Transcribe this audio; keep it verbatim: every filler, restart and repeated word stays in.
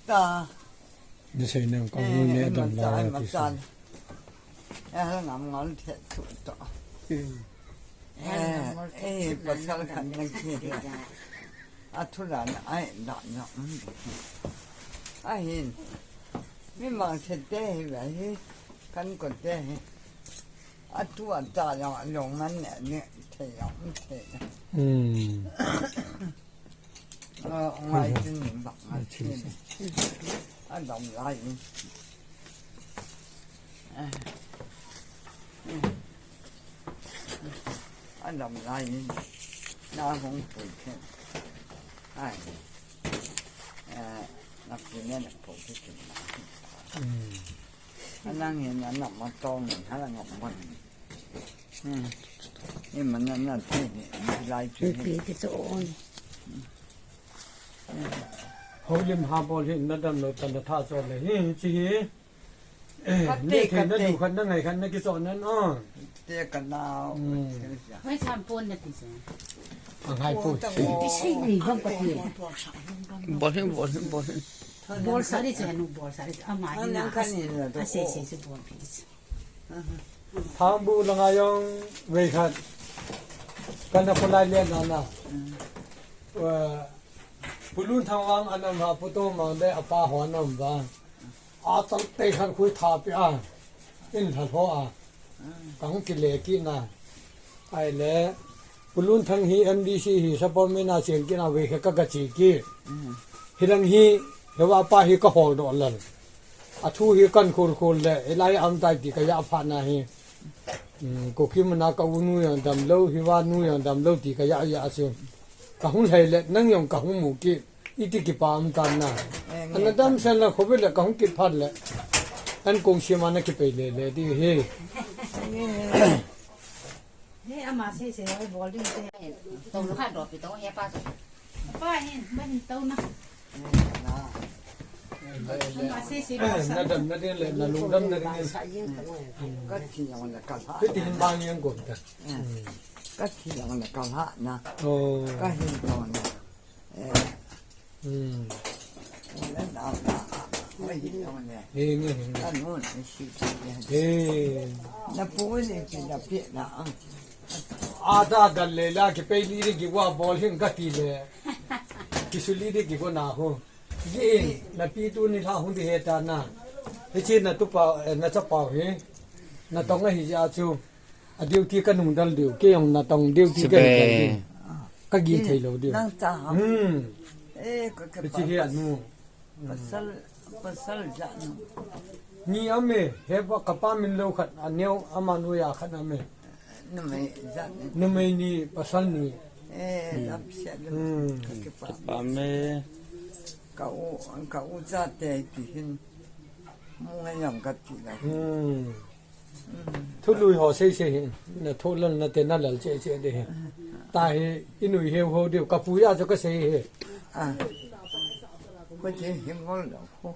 Ta. Ni sei nang ka mu ne dam la ma ta. Eh, ngam ngal the tu to. Eh, eh, pasal khat na ki. A thu la na ai da na. A hin. Mi mang se te hi ba hi. Kan ko te hi. A tu a ta ya long man ne ne te ya te. Hmm. Ngai tin ni bak ngai tin. Adam lai ni. Adam lai ni. Na hong pui ke. Ai. Na pui ne na pui ke. Anang hin anam ma tong ni hala ngam ban. Ni man na na ti ni lai ti. Pi ti so on. Holim ha bol hin na dam lo tan da tha so le hi chi hi. Ka te, ne thei ka na te. Du khat na ngai khat na ki so nan o. Te ka na. Mai sam pon na ti so. Angai po. Ti sei ni gam ka ti. Bol hin, bol hin, bol hin. Bol sa ri che nu bol sa ri ama ni na. A sei sei se bol pi. Thangbu langa jong vei khat. Kana khulai le na na. Pu Lunthang vang anam ha Pu Tomang le apa ho anam vang. A chang te khat khui tha pi a. In lha ho a. Ka hung kile kit na. Ai le. Pu Lunthang hi M D C hi support me na chen kit na vei khat ka ka chi kit. Hi lang hi, hi va pa hi ka hol do lal. A thu hi kan khul khul le, i lai am tai ti ka ya pha na hi. Ko ki mana ka u nu yang dam lo, hi va nu yang dam lo ti ka ya ya su. Ka hung lai le, nang yang ka hung mu ki, i ti ki pa am tan na. Ana dam sen la kho le, ka hung ki phat le. An kong si ma na ki pe le le ti hi. He, ama sei sei, oi, bol ding te. Tong lu kha do pi tong he pa so. Pa hin, ba hin tong na. Ama sei sei, bol sa. Na dam na ding le, na lung dam na ding. Ka thi yang le ka la. Ka thi hin ba yang ko ta. Ka thi yang le ka la na. Oh. Ka hin to na. Ada dal le la ki pei li di ki wa bol hin ka ti le. Ki su li di ki ko na ho. Gi in, na pi tu ni la hung di he ta na. Hi chi na tu pa, eh, na cha pa hi. Na tong a hi ja chu. A duty ka nung dal diu, kei jong na tong duty ka nung dal diu. Ka gi thei lou diu. Nang ta ham. Hmm. Eh, ka, ka chi hi anu. Pasal, pasal ja nu. Ni ame, he pa ka pa min lou khat, a neo ama nu ya khat ame. Numei ja ni. Numei ni pasal ni. Eh, lap sia lu. Hmm. Ka pa me. Ka u, ka u ja te ti hin. Mu ngai jong ka ti la. Hmm. Thului ho sei sei hi, na tho lal na te na lal che che de hi. Ta hi, i nui heu ho diu, ka pu ya chu ka sei hi. Ah. Ko che hi ngol lo ko.